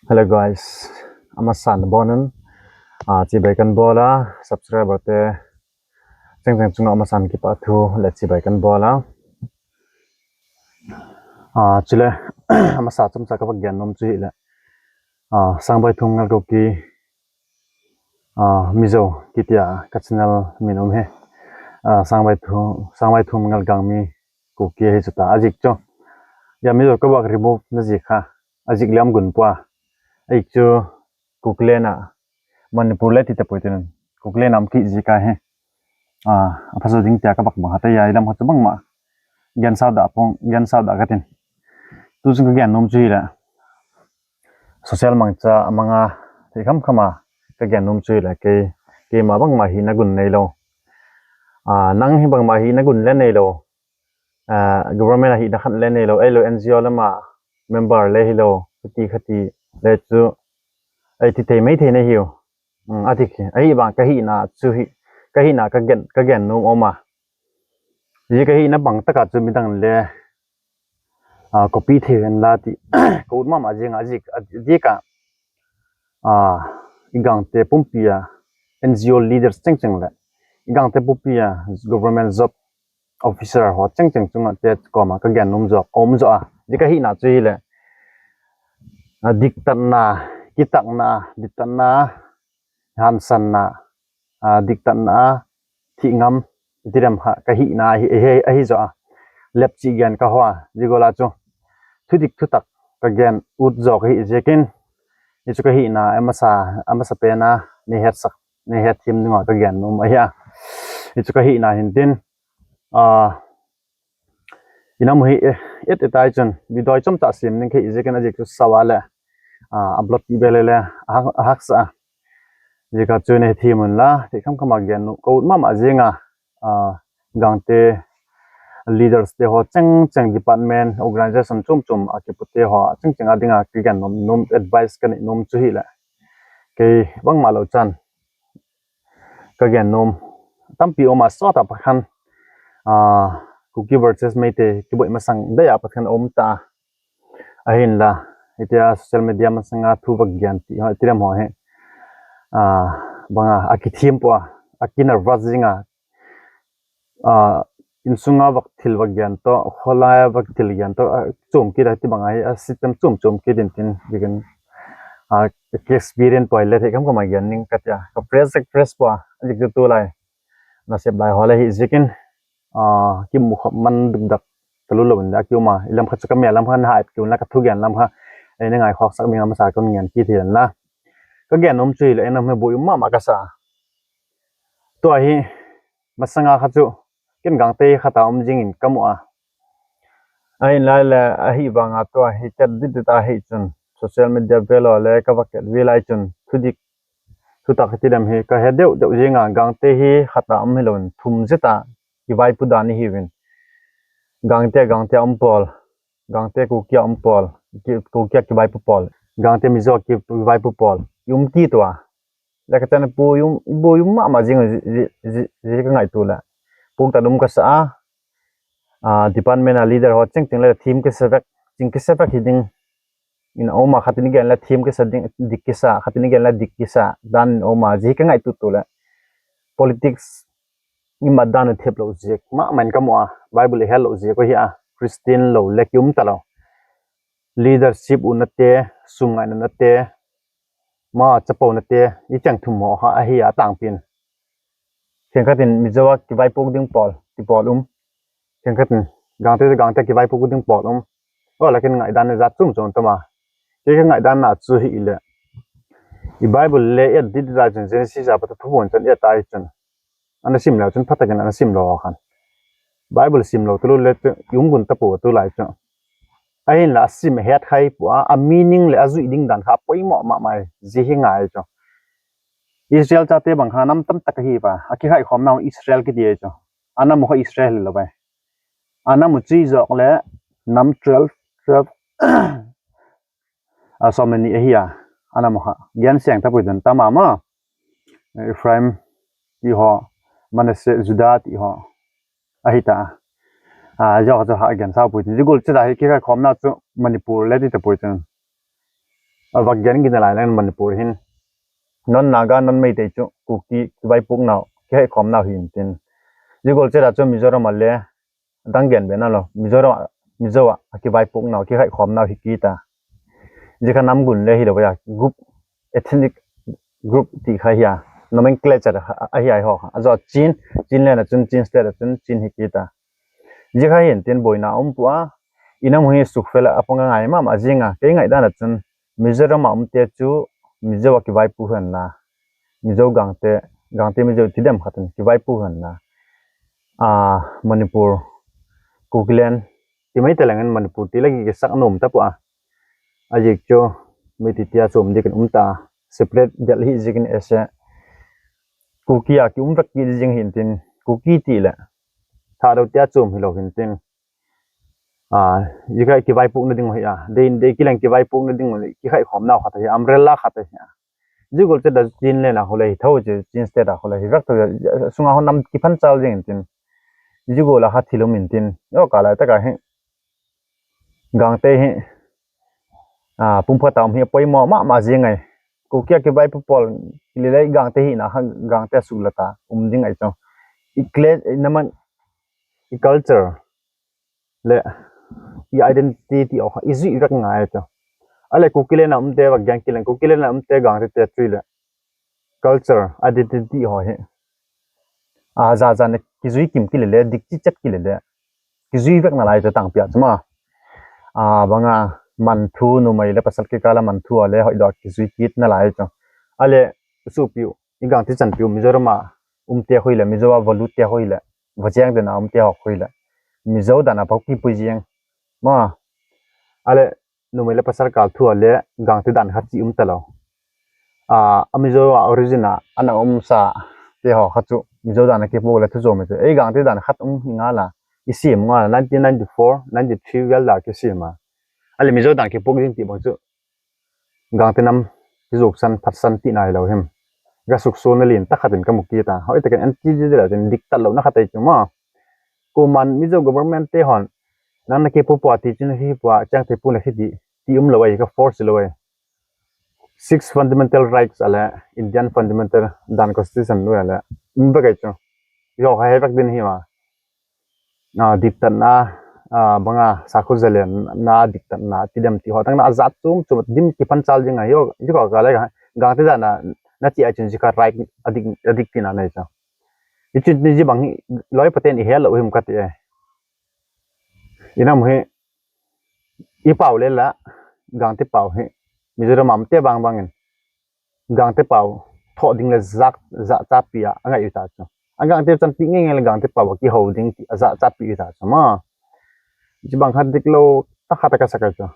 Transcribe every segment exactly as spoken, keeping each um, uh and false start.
Hello guys, amasan bonun. Ah, chibai kan bola, subscriber te cheng cheng chunga amasan kipa thu le chibai kan bola. Ah, chule amasa chomcha ka va gen nom chu hile. Ah, Sangbai Thum Ngalgo ki ah, Mizo kitia ka channel min um hi. Ah, Sangbai Thum, Sangbai Thum Ngalgang mi Kuki hi chuta ajik chu. Ya Mizo ka va remove na jik kha. Ajik liam gun pua. Ajik chu Kuklen a Manipur le ti ta poi tin. Kuklen am ki jik a hi. Ah, aphaso ding tia ka bak bang hata ya ilam kha chu bangma. Gen sao da pong, gen sao da ka tin. Tu chung ka gen nom chu hile. Social mangcha amanga, thei kham khama, ka gen nom chu hile, kei, keima bangma hina gun neilou. Ah, nang hi bangma hina gun le neilou. Ah, government a hina khat le neilou, eilou N G O lama member le hilou, khati khati le chu, ei ti thei mai thei na hiu. Hmm, ati khi, ahivang ka hina chu hi, ka hina ka gen, ka gen nom oma. Hi ka hina bang taka chu midang le, ah, copy thei hen la ti, ka ut mama jing a jik, a jik a, ah, i gangte pumpi a, N G O leaders cheng cheng le, i gangte pumpi a, government job officer ho cheng cheng chunga te koma ka gen nom jo, om jo a, hi ka hina chu hile, ah, diktatna, kitakna, diktatna, hansanna, ah, diktatna, thih ngam, ti dem kha, ka hina hi, hi, hi, hi jo a. Lep chi gen ka hoa, jigola chu. Thudik thutak ka gen ut jo ka hi jikin. Hi chu ka hina, amasa, amasa pena, ni het sak, ni het thim dinga ka gen nom ahi a. Hi chu ka hina hin tin. Ah, Ina mu hi, eh, et et ai chun, video chomcha sim ning kei jikin ajik chu sao le, ah, upload ti be le le, ahak, ahak sa. Jika chu ne thi mun la, thei kham khama gen nom, ka ut mama jing a, ah, gangte leaders te ho cheng cheng department, organization chom chom a kipu te ho, cheng cheng a dinga ka gen nom, nom advice ka nei nom chu hile. Kei bangma lou chan. Ka gen nom tampi um a, sot a pakhan, ah, Kuki versus Meitei kiboi masang dei a pakhan um ta. Ahin la, hitia social media masanga thu va gen ti, ha, ti dem ho hi. Ah, banga, a kithim pua, a ki nervous jing a. Ah, insunga va thil va gen to, kholai va thil gen to, ah, chom kit a ti banga hi, a system chom chom kit in tin, jikin, ah, ka experience poi le thei kham khama gen ning ka tia. Ka fresh, fresh pua, ajik chu tulai. Nasep lai ho le hi jikin, ah, kimu khop man duk dak ka lu lo in da ki um a, ilam kha chu ka mel lam kha na hai ki um la ka thu gen lam kha, ei na ngai khok sak mi ngam sa ka ngen kit hi la. Ka gen nom chu hile, ei na me bu um mama ka sa. Tua hi, masanga kha chu, ken gangte khat a um jing in ka mu a. Ahin lai le, ahivang a tua hi ket dit dit a hi chun, social media ve lo le ka va ket ve lai chun, thudik, thutak ti dem hi ka he deuh deuh jing a, gangte hi khat a um hilou in, thum jeta, kivaipu dan hi uvin. Gangte, gangte a um pol, gangte Kuki a um pol, ki, Kuki a kivaipu pol, gangte Mizo a kivaipu pol, i um kit ua. Le ka chan pu yum, bu yum mama jing ji, ji, ji, ji ka ngaito le. Pung ta dum ka sa a, ah, department a leader ho cheng cheng le thim kisa vek, ching kisa vek hi ding. In a um a khat in gen le thim kisa ding, dik kisa, khat in gen le dik kisa, dan in a um a ji ka ngaito to le. Politics i mat dan thep lo ji, mama in ka mu a, Bible i hel lo ji ko hi a, Christian lo le ki um ta lo. Leadership u na te, sum ngai na na te, ma chapo na te, i cheng thum ho kha ahi a tangpin. Khenkhat in Mizo a kivaipu ding pol, ti pol um. Khenkhat in gangte, gangte kivaipu ding pol um. O la ken ngaidan na jat chom chom tama. Kei ka ngaidan na chu hi le. I Bible le et dit da chun Genesis a pat thu bon chun et ai chun. Ana sim leu chun phatakin ana sim lo khan. Bible sim lo tulu le chu i um gun ta pu tulai chu. Ahin la a sim het khai pu a, a meaning le a jui ding dan kha poimo mama ji hi ngai chu. Israel chate bang kha nam tam tak hi pa, a kikhai khom nau Israel kiti chu. Ana mu kha Israel lo bai. Ana mu chi jok le nam twelve, twelve, a som le ni ahi a, ana mu kha. Gen seng ta pui dan tama ma. Ephraim ti ho, Manasseh, Judah ti ho. Ahi ta. A, jok jok ha gen sa pui tin. Jigul chida hi kikhai khom na chu Manipur le ti ta pui tin. Avak gen gin nalai lang Manipur hin non Naga, non Meitei chu Kuki kivaipoh nau, kihaikhom nau hi intin. Jigol chera chu Mizoram a le, adang gen be nalo, Mizoram, Mizo a kivaipoh nau, kihaikhom nau hi kita. Jikha nam gun le hi lo ya, group, ethnic group ti kha hi a, nomenclature ahi ai ho kha. Ajo Chin, Chinland a chun, Chin State a chun, Chin hi kita. Jikha hin tin boina um pu a, inam hi sukfel a pang ngai mama jinga, kei ngai dan a chun, Mizoram a umte chu Mizo a kivaipoh hen la, Mizo Gangte, Gangte Mizo tidem khat in kivaipoh hen la, a, Manipur, Kukiland, ti mai te lang in Manipur ti lagi kisak nom ta pu a. Ajik chu, mi ti tia chom dikin um ta, separate Delhi jikin ese, Kuki a ki um vek ki jing hin tin, Kuki ti le, tha do tia chom hi lo hin tin. A, jikha kivaipoh na ding hi a. Dei, dei kilang kivaipoh na ding le, kihaikhom nau khat hi, umbrella khat hi a. Jigol chera Chinland a ho le hi tho chu, Chin State a ho le hi vek tho, sunga ho nam kiphan chal jing tin. Jigol a kha thil um intin. Yo ka lai ta ka hi. Gangte hi. A, pum pha tam hi poimo mama jing ai. Kuki a kivaipoh pol, kilele Gangte hi na, ha, Gangte suk la ta, um ding ai chu. I kle, i naman, i culture. Le, i identity o kha, i jui vek ngai chu. Ale Kukiland a umte vak gen kilang, Kukiland a umte Gangte te chu le. Culture, identity ho hi. A, ja ja ne kijui kim kilele, dik chi chet kilele. Kijui vek nalai chu tang pia chu ma. A, banga, man thu, numei le pasal kikal a man thu a le, hoi do kijui kit nalai chu. Ale, supiu, i Gangte chanpiu, Mizoram a umte hoi le, Mizo a valu te hoi le, vajeng den a umte ho hoi le. Mizo dan a pau kipui jeng. Ma, ale, numei le pasal kal thu a le Gangte dan khat chi um ta lo. A, a Mizo a origin a, ana um sa te ho khat chu Mizo dan a kipoh le thu jo me chu. Ei Gangte dan khat um hi nga la, i sim nga la, nineteen ninety-four, ninety-three vel la kisim a. Ale Mizo dan kipoh ding ti bang chu. Gangte nam kijok san, phat san ti nai lo him. Ga suk so na lin ta khat in ka mu kita. Hoi ta ken anti ji la tin dik ta lo na khat ai chu ma. Ko man Mizo government te hon. Nang na kipoh pu a ti chin hi pu a chang te pu na khi ti. Ti um lo ai ka force lo ai. Six fundamental rights ale Indian fundamental dan constitution lo ale. Um ba kai chu. Yo ha he bak din hi ma. A, diktatna, a, banga sakhu zalen na diktatna, tidem ti ho, tang na ajat chom chom dim kipan chal jing a hi, hi ko ka le ka, Gangte dan a, na ti a chin jikha right adik, adik tina nei cha. I chin ni ji bang hi, loi paten i hel lo him ka ti e. I nam hi, i pau le la, Gangte pau hi, Mizoram a um te bang bang in. Gangte pau, tho ding le zak, zak chapi a, angai u ta chu. A Gangte chanpi nge nge le Gangte pau, ki ho ding ti, a zak chapi u ta chu ma. Ji bang khat dik lo, ta khat ka sa ka chu.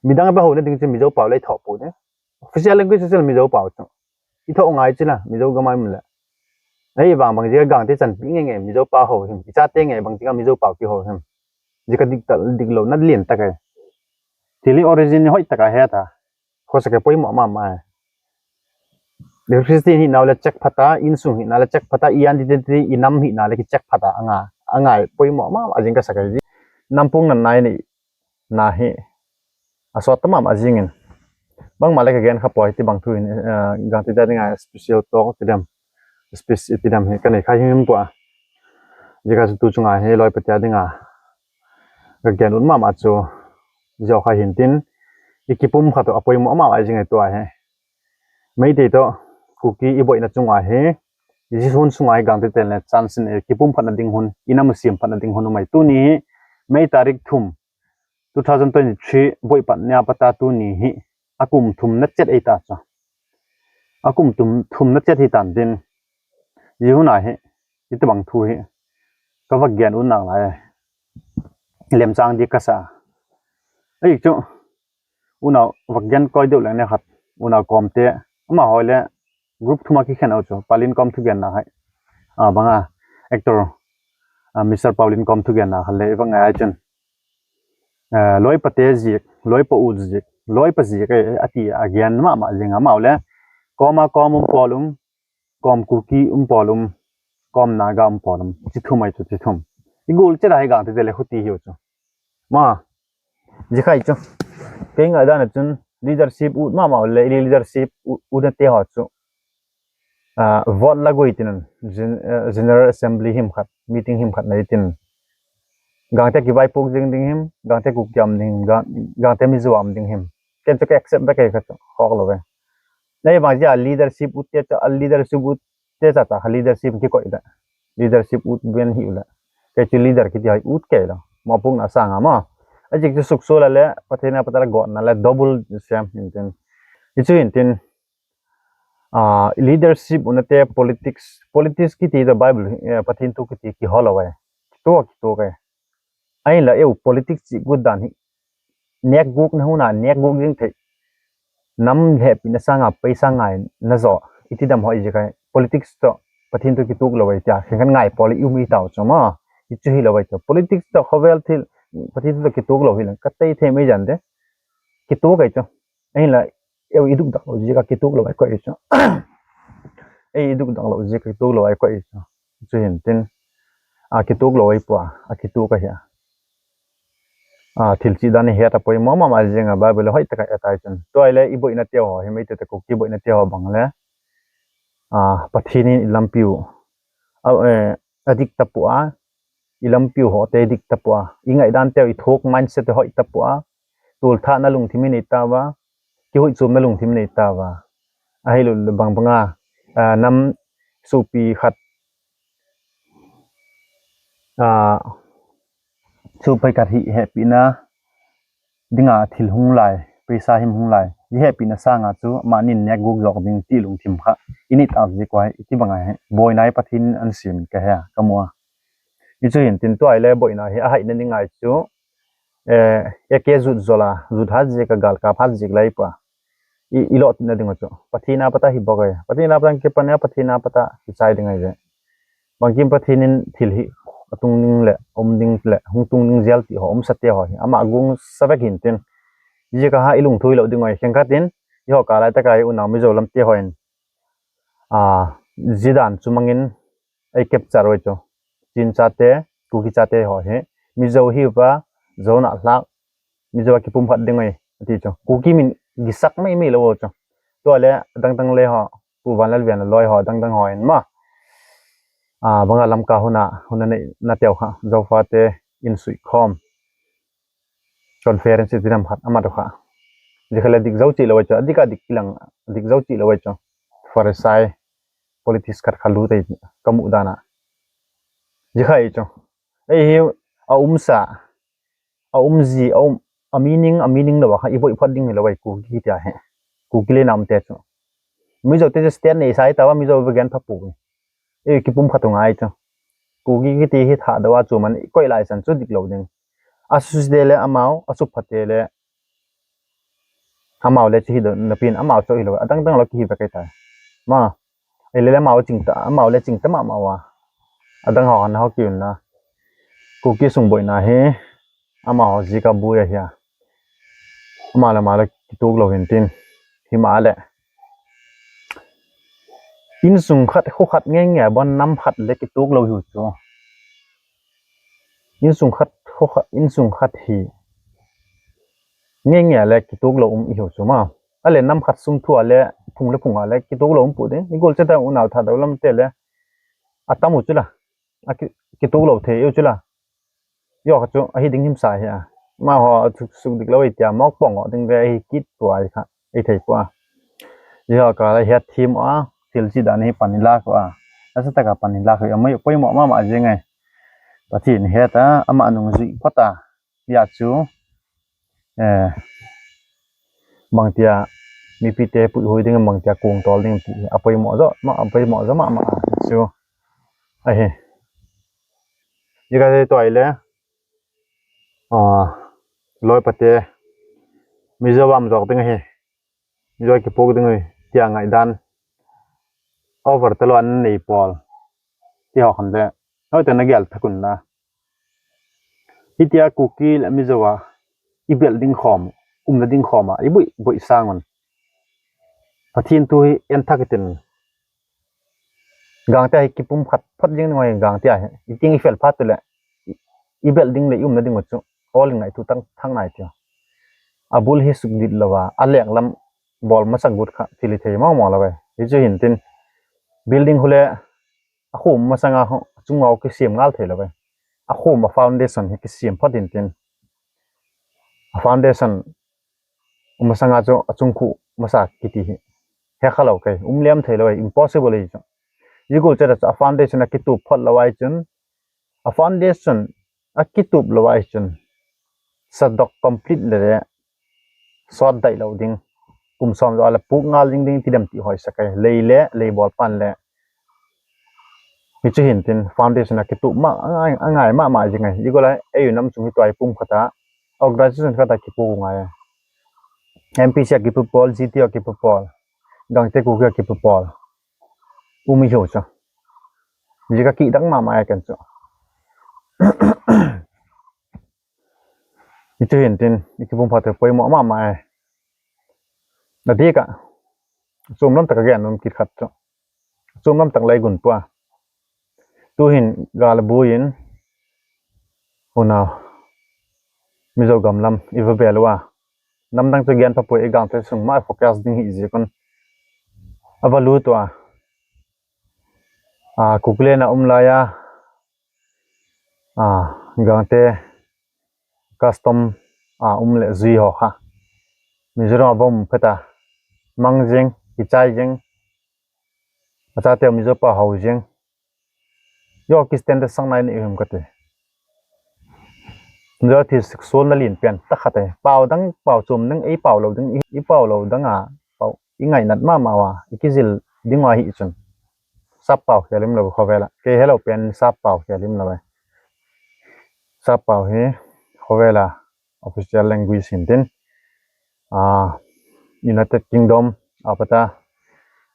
Midang ba ho na ding chu Mizo pau le tho pu ne. Official language chu Mizo pau chu. I tho ngai chu na, Mizo ga mai mu le. Ei bang bang ji Gangte chanpi nge nge, Mizo pau ho him. I chate nge bang ji Mizo pau ki ho him. Ji ka dik ta, dik lo, na lien ta kai. Thil hi origin hoi ta ka he ta. Khosa ke poimo mama. Christian hi nau le check phata, insung hi na le check phata, i identity, i nam hi na le ki check phata, anga, angai poimo mama, ajing ka sa ka ji. Nampung nan nai ni, na hi, a sot tamam ajing in. Bang ma le ka gen kha poi ti bang thu in, eh, Gangte te dinga special talk ti dem. Speech ti dem hi, ka nei kha him pu a. Ji ka chu tu chunga hi loi pa te dinga. Ka gen ut mama chu, jo kha hin tin, i kipum kha to a poimo mama ai jing ai tua hi. Meitei to, Kuki i boina chunga hi, i ji hun sunga hi Gangte ten le chance in i kipum phatna ding hun, i nam siam phatna ding hun umai tuni hi, May tarik thum, two thousand twenty-three, boi pat nia pata tuni hi, a kum thum na chet ei ta cha. A kum thum, thum na chet hi tan din, ji hun a hi, i tabang thu hi, ka va gen un nang lai. Lem chang di ka sa. Ei chu, Unau, va gen koi deuh leng ne khat. Unau kom te. Ama hoi le group thuma kikhen au chu. Paulin kom thugenna hai. A, banga actor, a, Mister Paulin kom thugenna khat le, i va ngai ai chun. Eh, loi pa te zik, loi pa u zik, loi pa zik, eh, ati a gen mama jing amau le. Koma kom um pol um, kom Kuki um pol um, kom Naga um pol um. Chi thum ai chu, chi thum. I gul che da hai Gangte te le khuti hiu chu. Ma, ji khai chu. Kei ngai dan a chun, leadership ut mama le, leadership ut na te ho chu, ah, vote la goi tin, gen-, eh, General Assembly him khat, meeting him khat nei tin, gangte kivai puk ding ding him, gangte kuk kiam ding, gang, gangte Mizo am ding him. Ken chu ka accept da kei ka chu, khok lo ve. Nei bang ja leadership ut te chu, a leadership ut te cha cha kha leadership kikoi da. Leadership ut ben hi u le. Kei chu leader kiti hai ut kei lo. Mo pung na sanga mo. A jik chu suk so la le, Pathen a patala got na le, double sem hin tin. Hi chu hin tin, ah, leadership una te politics, politics kiti to Bible, eh, Pathen thu kiti kihol lo ai. Kito, kito kai. Ahin la eu politics chi gut dan hi. Nek guk na huna, nek guk ding thei. Nam le pi na sanga, paisa ngai na zo. Iti dam hoi je kai. Politics to, Pathen to kituk lo ai tia. Khen kan ngai poli um i tau cho ma. I chu hi lo ai cho. Politics to khovel thil, Pathen to kituk lo hi lang. Ka tei the mai jan de. Kituk ai cho. Ahin la, eu i duk dak lo ji ka kituk lo ai ko i chu. Ei i duk dak lo ji ka kituk lo ai ko i chu. Chu hin tin. A kituk lo ai pua, a kituk a hia. A thil chi dan hi ta poi mo ma ma jing a Bible hoi ta ka e tai chun. Tua le i boina te ho, hi mai te te ko ki boina te ho bang le. A Pathen in i lampiu. A, eh, a dik ta pua. I lampiu ho te dik ta pua. I ngai dan te i thok mindset te hoi ta pua. Tul tha na lungthim i nei ta va. Ki hui chum na lungthim i nei ta va. A hei lu bang banga, ah, nam supi khat, ah, supi khat hi he pi na dinga thil hung lai, paisa him hung lai. Hi he pi na sanga chu ma nin nek guk jok ding ti lungthim kha. I nei ta ji kwai, i ti banga he. Boina i Pathen an sim ka he, ka mua. I chu hin tin tua i le boina hi a hai na ni ngai chu. Eh, eke jut jola, jut hat jik a gal kap hat jik lai pa. I, i lo tina ding chu. Pathen a pata hi bok ai. Pathen a pata ki pan a Pathen a pata ki chai ding ai je. Bangkim Pathen in thil hi atung ding le, um ding le, hung tung ding jel ti ho, um sa te ho hi. Ama gung sa vek hin tin. Jik a ha i lung thui lo ding ai. Khen khat in, i ho ka lai ta ka i unau Mizo lam te ho in. A, jidan chu mangin, ei capture oi chu. Chin chate, Kuki chate ho hi. Mizo hi upa, Zo na lak, Mizo a kipum khat ding oi, ati chu. Kuki min gisak mai mai lo chu. Tua le, dang dang le ho, Pu Vanlalvin loi ho, dang dang ho in ma. A, banga lam ka huna, huna nei na teo kha, Zo fa te, in sui khom. Conference ti nam khat, ama to kha. Ji kha le dik zo chi lo chu, dik a dik kilang, dik zo chi lo chu. Pharisai, politics khat kha lu te ka mu dan a. Ji kha i chu. Ei hi a um sa, a um ji, a um, a meaning, a meaning lo kha i voi phat ding lo ai Kuki tia he. Kuki le nam te chu. Mizo te stand nei sai ta va Mizo ve gen pha pu. Ei kipum khat u ngai chu. Kuki kiti hi tha do a chu man i koi lai san chu dik lo ding. A su de le amau, a su phat de le amau le chi hi do na pin amau chu hi lo. A dang dang lo ki hi ve kai ta. Ma. Ei le le amau ching ta, amau le ching ta ma ma wa. A dang ho na ho ki un na. Kuki sung boina hi. Ama ho ji ka bu ya hia. Ama le ama le kituk lo hin tin. Hi ma le. In sung khat, khu khat nge nge bon nam khat le kituk lo hi chu. In sung khat, khu khat, in sung khat hi. Nge nge le kituk lo um i hi chu ma. A le nam khat sung thu a le, phung le phung a le kituk lo um pu de. I gol che ta unau tha do lam te le. A tam u chu la. A ki, kituk lo thei u chu la. Yo kha chu, a hi ding him sa hi a. Ma ho, a chu suk dik lo i tia, mok pong o ding ve hi kit tua i kha, i thei pua. Yo ka la hiat thim a, thil chi dan hi pan i la ko a. A sa ta ka pan i la ko a, mai poi mo ma ma je ngai. Pathen hiat a, ama nung zui pata. Ya chu, eh, bang tia, mi pi te pui hui ding, bang tia kung tol ding ti, a poi mo zo, ma, a poi mo zo ma ma chu. A hi. Ji ka te toi le, a, loi pate, Mizoram jok ding hi, Mizo kipuk ding hi, tia ngai dan, over te lo an nei pol, ti ho khan le, hoi te na gel thakun na. Hitia Kuki le Mizo a, i bel ding khom, umna ding khom a, i bui, bui sangun. Pathen thu hi en thak tin. Gangte hi kipum khat phat jing ngoi gangte hi. I ting i fel phat le. I, i bel ding le i umna ding chu. Ol ngai thu tang thang nai tia. abul hi sukdit louva, aleng lam bol masang got kha thil hithei mong mong lou ve. Hichu hintin, building hule akhom masanga ho, achunga ho kisem ngal thei lou ve. Akhom a foundation hi kisem phot hintin, a foundation masanga chu achung khu masa kiti hi hekha lou kei, um lem thei lou ve, impossible hi chu. Jigol chata chu a foundation akitup phot lou ai chun, a foundation akitup lou ai chun, sadok complete le le sot dai lou ding, kum som jo le puk ngal ding ding tidem ti hoi sakai, lei le, lei bol pan le. Hichu hintin foundation akitup ma, angai, angai ma ma jing ai. Jigol ai, ei nam chung hi tuai pum khata, organization khata kipu ngai. M P C akipu pol, G T akipu pol, Gangte Kuki akipu pol. Umi ho chu. Jika kidang ma ma ai kan chu. Hichu hintin, ikipum phat poimo ma ma ai. Nadika, chom lam taka gen nom kit khat chu. Chom lam tak lai gun pua. Tuhin gal buin, huna, Mizo gam lam iva bel uva. Namdang chu gen pha poi, i Gangte sung ma focus ding hi ji kon. Ava lut uva. A, Kukle na um laiya, a, Gangte custom a um le jui ho kha. Mizoram a bom pheta mang jing, kichai jing. Achate Mizo pa ho jing. Yo, Christian te sang nai ni hum kate. Mizo thi sexual na lin pian ta khate. Pau dang, pau chom dang, ei pau lou dang, i, i pau lou dang a, pau, i ngainat ma ma uva, i kijil ding uva hi chun. Sap pau khel um lou khovela. Kei hello pen sap pau khel um lou. Sap pau hi khovela official language hintin. A, United Kingdom apata,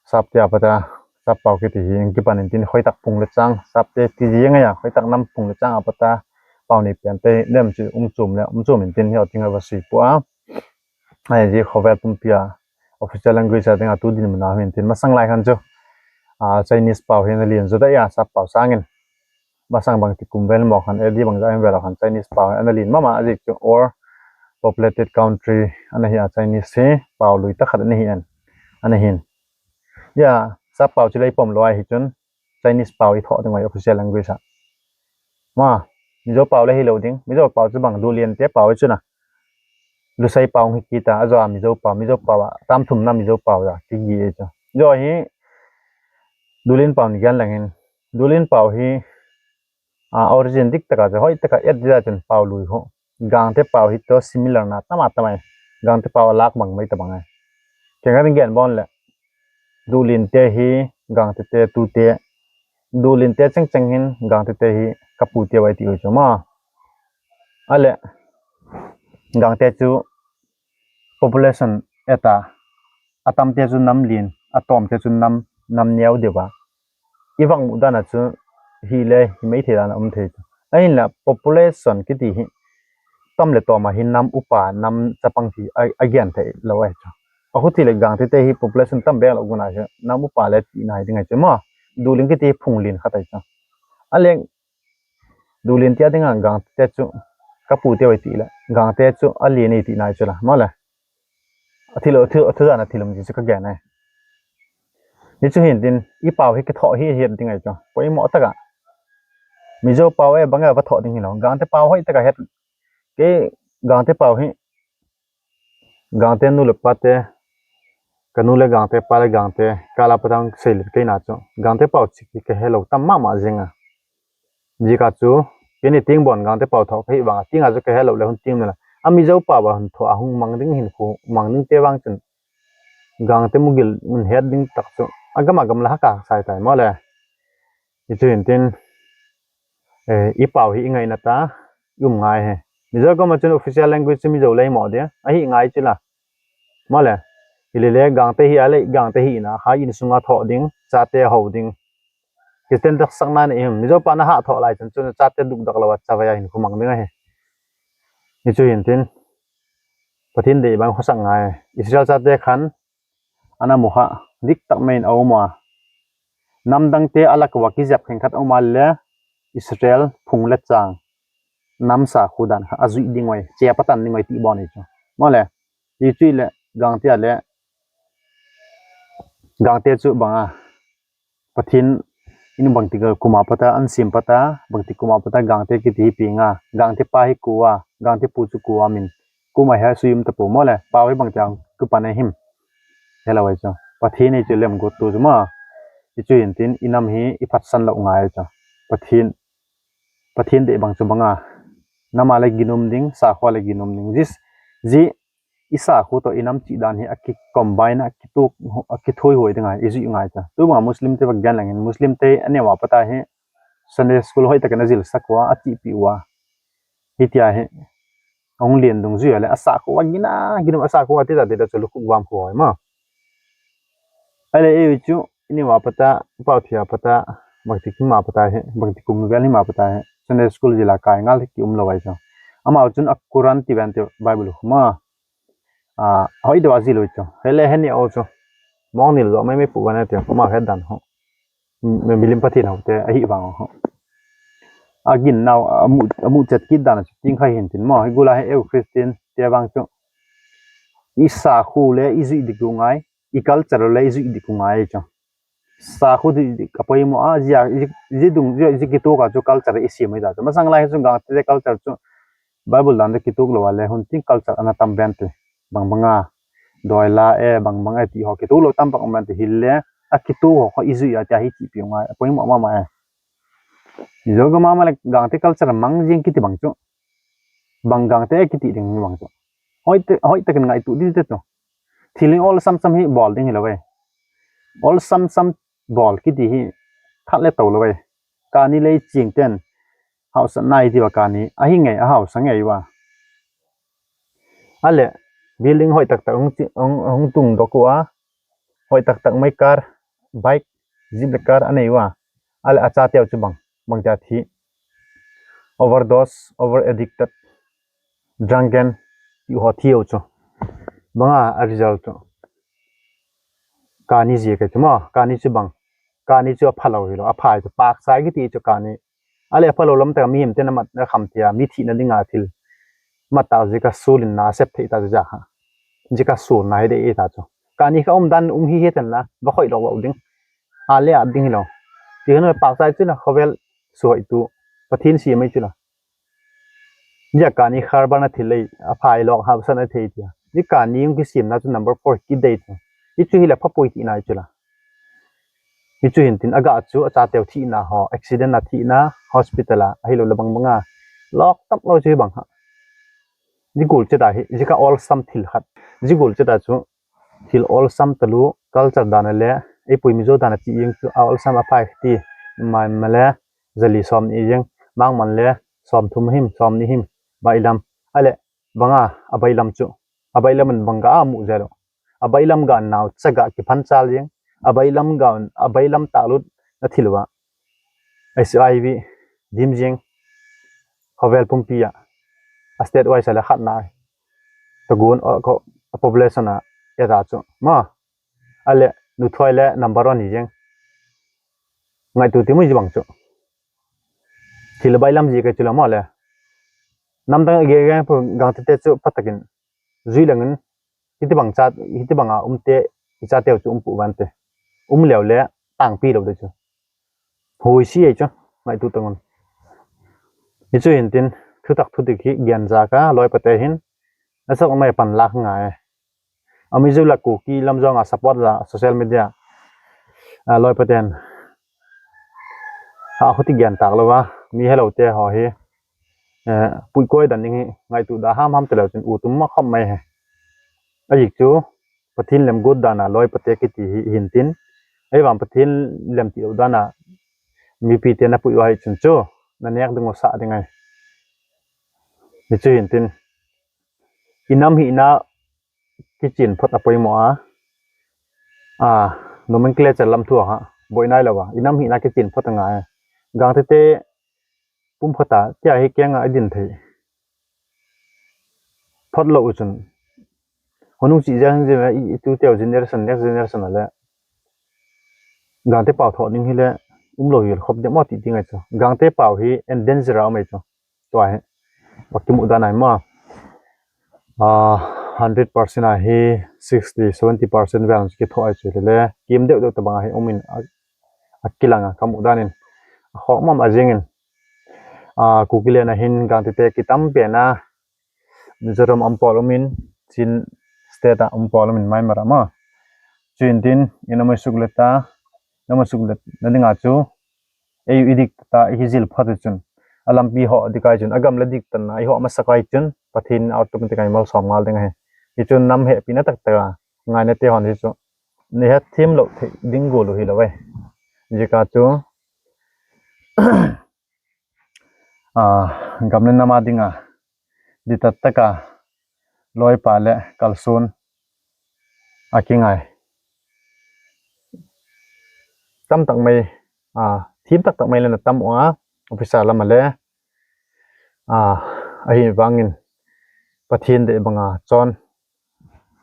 Sapte apata, Sap pau kiti hi kipan hintin, hoitak phung le chang, Sapte ti jeng a, hoitak nam phung le chang apata, pau nei pian te, nem chu um chom le, um chom hintin, hi o ting a va sui pua. Ai, ji khovel pumpi a official language a dinga tu dinmun a hintin, masang lai khan chu, a, Chinese pau hi na lien jo da ya, Sap pau sangin. Masang bang ti kum vel mo khan, A D bang ja vel khan Chinese pau hi ana lien mama a jik chu, or populated country ana hi a, Chinese hi pau lui ta khat ana hi an, ana hin. Ya, Sap pau chu lei pom lou ai hi chun, Chinese pau i thoh ding ai official language a. Ma, Mizo pau le hi lou ding, Mizo pau chu bang Dulin te pau chu na. Lusei pau hi kita, a jo a Mizo pau, Mizo pau a, tam thum na Mizo pau ja, ki gi e chu. Jo hi, Dulin pau ni gan lang hin, Dulin pau hi, a, origin dik taka chu, hoi taka et dia chun pau lui ho. Gangte pau hi to similar na, tama tama. Gangte pau a lak bang mai ta bang ai. Keng ka ding gen bon le. Dulin te hi, Gangte te, tu te. Dulin te cheng cheng hin, Gangte te hi, kapu te vai ti u chu ma. Ale, Gangte chu population eta, atam te chu nam lien, atom te chu nam, nam neo deuva. I vang mu dan a chu hi le, hi mai thei dan a um thei chu. Ahin la population kiti hi, tam le tom a hi nam upa, nam chapang ti a, a gen thei lou ai chu. A hu ti le Gangte te hi population tam bek lou gun a chu, nam upa le ti na hi ding ai chu ma. Dulin kiti phung lien khat ai chu. Ale, Dulin tia dinga Gangte chu kapu te vai ti le, Gangte chu a lien ei ti nai chu la, ma le. A thil, a thil, a thil dan a thil um ji chu ka gen ai. Ni chu hintin, i pau hi kithoh hi het ding ai chu. Poimo taka. Mizo pau e bang e va thoh ding hi lou. Gangte pau hoi taka het. Kei Gangte pau hi Gangte nu le pa te, ka nu le Gangte, pa le Gangte, ka la patang sei le kei na chu. Gangte pau chik ka helou tam mama jing a. Jika chu, kei ni ting bon Gangte pau thoh ka hi vang a, ting a chu ka helou le hun ting na la. A Mizo pau a hun thoh a hung mang ding hin khu, mang ding te vang chun. Gangte mugil mun het ding tak chu. A gam a gam la ha ka sai tai mo le. Hi chu hintin, eh, i pau hi i ngaina ta, i um ngai he. Mizo gam a chun official language chu Mizo lei mo dia, a hi ngai chu la. Mo le, hi le le Gangte hi a le, Gangte hi na, ha in sunga thoh ding, chate ho ding. Christian dak sak na ni him, Mizo pa na ha thoh lai chun chun chate duk dak lou a, chavai a hin khu mang ding a hi. Hi chu hintin, Pathen dei bang khosak ngai. Israel chate khan, ana mu kha, dik tak mai in a um a. Namdang te a lak uva kijep khen khat a um a le, Israel phung le chang. Nam sa khu dan kha, a jui ding oi, che patan ding oi ti bon hi chu. Mo le, Hichu le Gangte a le, Gangte chu banga Pathen in bangti kum a pat a ahin sem pat a, bangti kum a pat a Gangte kiti hi peng a, Gangte pa hi koi a, Gangte pu chu koi a min. Kum a hi sui um tapou mo le, pao hi bangti a kipan a him. Hello ai chu. Pathen hi chu lemgot tu chu mo. Hichu hin tin i nam hi i phatsan lou ngai chu. Pathen, Pathen dei bang chu banga. Nam a le gin um ding, sakho a le gin um ding. Jis, ji i sakho toh i nam chih dan hi a ki combine a kituk, a kithoi hoi ding a i jui ngai ta. Tu banga Muslim te va gen leng in, Muslim te aneo a pat a hi Sunday school hoitah in ajil sak uva, achipi uva. Hitia hi ahung len dungjui a le, asakho a gin a, gin a sakho a ti ta ti ta chu lukhuh vam kho hoi ma. Ahile ei chu i neo a pat a, pao thei a pat a, bangti kum a pat a hi, bangti kum vel hi ma pat a hi Sunday school jil a kai ngal hi ki um lou ai chu. Ama chun a Quran ti ven ti Bible khu ma. A, hoi deu a jil u chu. Hele heni o chu. Mong nil jo mai mai pu van a ti, ama het dan ho. Mi, milim Pathen ho te, ahi vang ho. A gin nau, amu, amu chet kit dan chu ting khai hin tin mo. Hi gula hi eu Christian te vang chu. I sakho le, i jui dik u ngai. I culture le, i jui dik u ngai chu. Sakho di, di, ka poimo a, jia, ji, ji dung, ji, ji kituk a chu culture i sem mai da chu. Masang lai chu Gangte culture chu Bible dan de kituk lou a le, hun tin culture ana tam ven te. Bang banga, doi la e, bang banga e ti ho kituk lou tam bang ven te hile, a kituk ho, ho i jui a tia hi ti pi ngai, a poimo mama e. Ni jo ga mama le Gangte culture mang jing kiti bang chu. Bang Gangte kiti ding bang chu. Hoitah, hoitah in ngaitu di te chu. Thil hi olsam sam hi bol ding hi lou ve. Olsam sam bol kiti hi that le to lou ve. Kani lei ching ten haosa nai ti va kani. Ahi ngai, a haosa ngai va. Ale, building hoitah tah hung chi, hung, hung tung dok uva. Hoitah tah mai car, bike, jeep le car anei uva. Ale, acha teu chu bang, bang cha thi. Overdose, over addicted, drunken, ti ho thi u chu. Banga a result chu. Kani ji ka chu mo, kani chu bang. Kani chu apha lou hi lou, apha chu pak sai kiti chu kani. Ale apha lou lam ta mi him te na mat na kham tia, mi thina dinga thil. Mat ta ji ka sulin na sep thei ta ja ha. Ji ka sul na hi de e ta chu. Kani ka um dan um hi he tan la, va khoi lou lou ding. Ale a ding hi lou. Ti han pak sai chu na khovel su hoi tu. Pathen si mai chu la. Jia kani kharbana thil lei, aphai lok hapsan athei tia. Ji kani jong kisemna chu number four kidei chu. Hichu hile phapoi tina chu la. Hichu hin tin aga chu acha teu thina ho, accident a thina, hospital a, ahilou le bang banga. Lok tam lou chu bang ha. Ji gol cheta hi, ji ka olsam thil khat. Ji gol cheta chu, thil olsam talu, culture dan le, eipui Mizo dan a chi jeng chu, a olsam aphai ti, mai ma le, jali som ni jeng, mang man le, som thum him, som ni him, bailam, ale, banga, abailam chu, abailam in banga amu jelo. Abailam ga nau, chaga kiphan chal jeng, abailam ga, abailam talut, na thil va. H I V, dim jeng, khovel pumpi a, a state wise le khat na, tagun, a, ko, a population a, eta chu, ma, ale, nuthoi le number one hi jeng. Ngaitu ti mui ji bang chu. Thil bailam ji ka chu la ma le. Namdang ge ge pu Gangte te chu phatakin. Jui langin. Hiti bang cha, hiti banga um te, i cha teu chu um pu van te. Um leu le, tangpi lou de chu. Hoi si ei chu, ngaitu tangun. Hichu hin tin, thutak thudik hi, gian ja ka, loi pate hin. Asak mai pan lak ngai. Ami ju la Kuki lam jong a support la social media. A loi paten. A khuti gian tak lou va. Mi hello te ho hi. Eh, pui koi dan ding hi. Ngaitu da ham ham te leu chin u tum ma kham mai he. Ajik chu. Pathen lemgot dan a loi pate kiti hi hin tin. Ei vang Pathen lem ti lou dan a. Mipi te na pui u hi chun chu. Na nek ding u sa ding ai. Hichu hin tin. I nam hina kichen phot a poimo a. A, nomenclature lam thu a ha, boi nai lou va. I nam hina kichen phot a ngai. Gangte te pum phot a, tia hi kenga a din thei. Phot lou u chun. Hunung chi jeng jeng i, i tu teu generation, next generation a le. Gangte pau tho ning hi le, um lou hi khop de mo ti ti ngai chu. Gangte pau hi endanger a um ei chu. Tua hi. Wa kimu dan ai ma. A, hundred percent a hi sixty, seventy percent vel chu kithoh ahi chu le, kim deuh deuh tabang a hi um in a, a kilang a, ka mu dan in. A khoh mama jing in. A, Kuki len a hin gangte te kitam pen a, Mizoram a um pol um in, Chin State a um pol um in, Myanmar a ma. Chuin tin, ina mai suk le ta, na mai suk le na dinga chu, ei u i dik ta, i hi jil phat chun, a lampi ho dik ai chun, a gam le dik tan a, i ho masa kai chun, Pathen automatic a i malsom ngal ding ahi. Hi chun nam hepina tak tak a, ngaina te hon hi chu, ni het thim lo thei ding gu lo hi lo ai. Jika chu, a, gam le nam a dinga, di tak tak a, loipa le kalson a kingai. Tam tak mai, a, thim tak tak mai le na tam u a, officer lam a le, a, ahi vangin Pathen dei banga chon,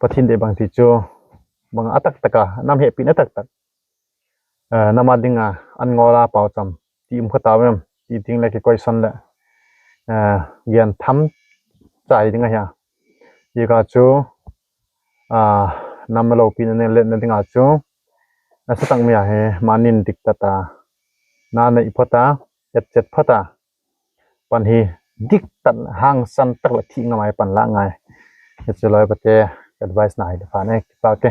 Pathen dei bang ti chu, banga a tak tak a, nam hepina tak tak. Eh, nam a dinga an ngol a pau cham ti um kha ta em, ti ding le kikoi son le, eh, gian tham chai ding ahi a. Jika chu, a, nam lopi na ne le na dinga chu, na sa tang mi a hi, manin dik ta ta, na nei pha ta, et chet pha ta, pan hi dik tan hangsan tak le thi ngamai pan la ngai. Hichu loipa te advice na hi le pha ne, kipa ke.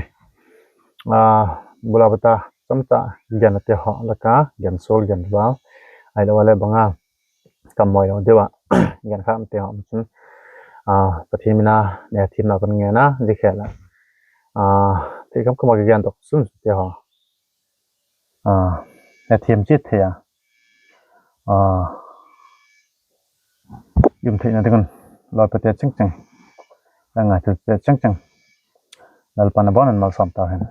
A, bula bata, chomcha, gian te ho, la ka, gian sol, gian val. Ai lo le banga, kam moi lo deuh a, gian kha te ho, chun. A, Pathen mina, ne thim na kan nge na, di khe la. A, thei kam kam a gian dok sun te ho. A, ne thim chit thei a. A, yum thei na ding un, loipa te ching ching. La ngai te ching ching. Lalpa na bon an malsom ta hen.